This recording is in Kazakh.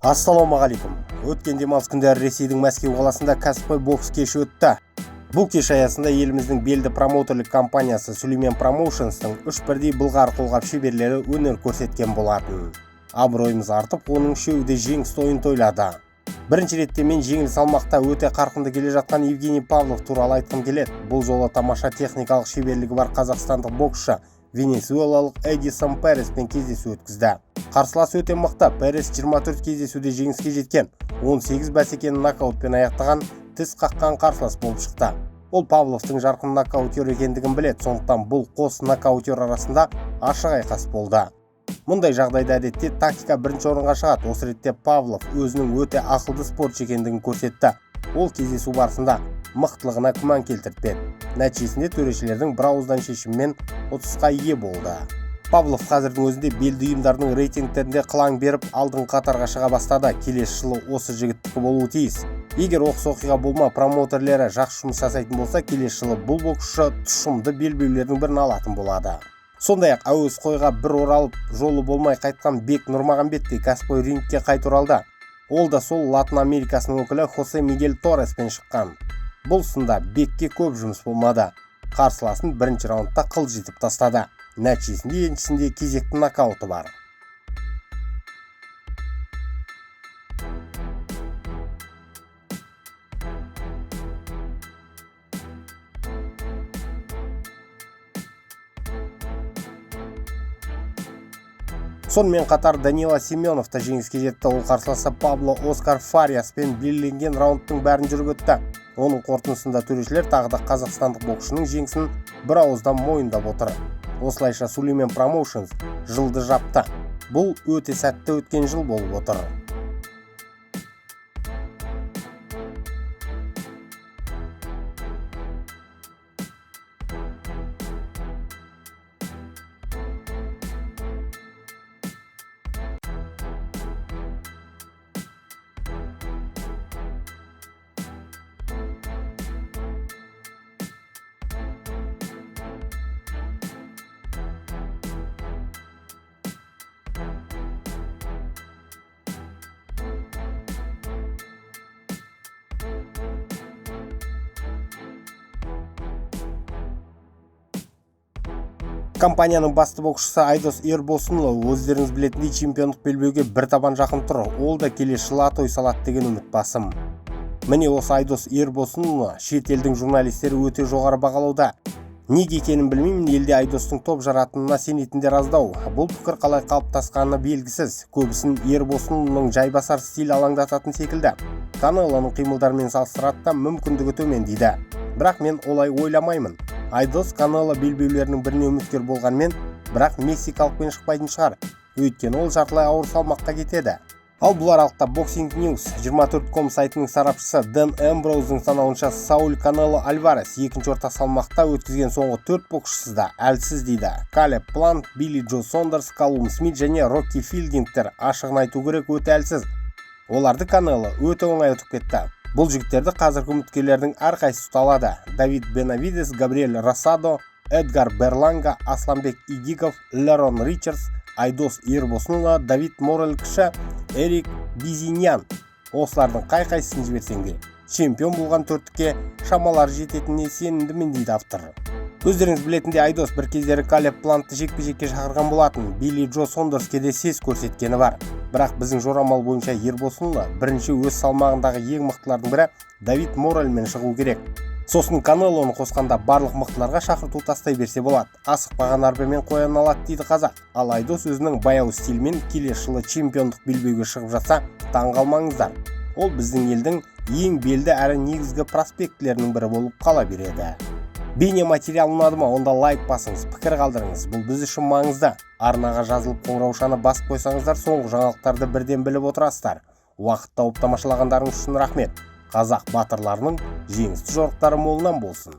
Ассалаумағалейкум. Өткен демалыс күндері Ресейдің Мәскеу қаласында кәсіпқой бокс кеші өтті. Бұл кеш аясында еліміздің белді промоутерлік компаниясы Сүлеймен Промоушенстің үш бірдей былғары қолғап шеберлері өнер көрсеткен болатын. Абыройымыз артып, оның үшеуі де жеңіс тойын тойлады. Бірінші ретте мен жеңіл салмақта өте қарқынды келе жатқан Евгений Павлов туралы айтқым келеді. Бұл жолы тамаша техникалық шеберлігі бар қазақстандық боксшы венесуэлалық Эдисон Переспен кездесу өткізді. Қарсылас өте мықты. Перес 24 кездесуде жеңіске жеткен, 18 бәсекені нокаутпен аяқтаған, тіс қаққан қарсылас болып шықты. Ол Павловтың жарқын нокаутер екендігін біледі, сондықтан бұл қос нокаутер арасында ашық айқас болды. Мұндай жағдайда әдетте тактика бірінші орынға шығады. Осы ретте Павлов өзінің өте ақылды спортшы екендігін көрсетті. Ол кездесу барысында мықтылығына күмән келтіртпеді. Нәтижесінде төрешілердің бір ауыздан шешімімен ұтысқа ие болды. Павлов қазірдің өзінде белді ұйымдардың рейтингтерінде қылаң беріп, алдыңғы қатарға шыға бастады. Келесі жылы осы жігіттікі болуы тиіс. Егер оқыс оқиға болма, промоутерлері жақсы жұмыс жасайтын болса, келесі жылы бұл боксшы тұшымды белбеулердің бірін алатын болады. Сондай-ақ әуесқойға бір оралып, жолы болмай қайтқан Бек Нұрмағамбет те кәсіпқой рингке қайта оралды. Ол да сол Латын Америкасының өкілі Хосе Мигель Торреспен шыққан. Бұл сында Бекке көп жұмыс болмады. Қарсыласын бірінші раундта қылжитып тастады. Нәтижесінде еншісінде кезекті нокауты бар. Сонымен қатар Данила Семенов та жеңіске жетті. Ол қарсыласы Пабло Оскар Фариаспен белгіленген раундтың бәрін жүріп өтті. Оның қорытындысында төрешілер тағы да қазақстандық боксшының жеңісін бір ауыздан мойындап отыр. Осылайша Сүлеймен Промоушенс жылды жапты. Бұл өте сәтті өткен жыл болып отыр. Компанияның басты боксшысы Айдос Ербосынұлы өздеріңіз білетіндей чемпиондық белбеуге бір табан жақын тұр. Ол да келесі жылы атой салады деген үміт басым. Міне осы Айдос Ербосынұлы шет елдің журналистері өте жоғары бағалауда. Неге екенін білмеймін, елде Айдостың топ жаратынына сенетіндер аздау. Бұл пікір қалай қалыптасқаны белгісіз. Көбісін Ербосынұлының жайбасар стилі алаңдататын секілді. Канелоның қимылдарымен салыстырады да мүмкіндігі төмен дейді. Бірақ мен олай ойламаймын. Айдос Канело белбеулерінің біріне үміткер болғанмен, бірақ мексикалықпен шықпайтын шығар. Өйткені ол жартылай ауыр салмаққа кетеді. Ал бұл аралықта Boxing News 24.com сайтының сарапшысы Дэн Эмброуздың санауынша Сауль Канело Альварес екінші орта салмақта өткізген соңғы 4 боксшысы да әлсіз дейді. Калеб Плант, Билли Джо Сондерс, Калум Смит және Рокки Филдингтер ашығын айту керек өте әлсіз. Оларды Канело өте оңай ұтып кетті. Бұл жігіттерді қазіргі үміткерлердің әрқайсысы ұта алады. Давид Бенавидес, Габриэль Росадо, Эдгар Берланга, Асланбек Идигов, Лерон Ричардс, Айдос Ербосынұлы, Давид Морель кіші, Эрик Бизинян. Осылардың қай-қайсысын жіберсең де чемпион болған төрттікке шамалары жететініне сенімдімін дейді автор. Өздеріңіз білетіндей Айдос бір кездері Калеб Плантты жекпе-жекке шақырған болатын. Билли Джо Сондерске де сес көрсеткені бар. Бірақ біздің жорамал бойынша Ербосынұлы бірінші өз салмағындағы ең мықтылардың бірі Давид Морельмен шығу керек. Сосын Канелоны қосқанда барлық мықтыларға шақырту тастай берсе болады. Асықпаған арбамен қоян алады дейді қазақ. Ал Айдос өзінің баяу стилімен келесі жылы чемпиондық белбеуге шығып жатса, таң қалмаңыздар. Ол біздің елдің ең белді әрі негізгі проспектілерінің бірі болып қала береді. Бейне материал ұнады ма? Онда лайк басыңыз, пікір қалдырыңыз. Бұл біз үшін маңызды. Арнаға жазылып қоңыраушаны басып қойсаңыздар, соңғы жаңалықтарды бірден біліп отырасыздар. Уақыт тауып тамашалағандарыңыз үшін рахмет. Қазақ батырларының жеңісті жорықтары молынан болсын.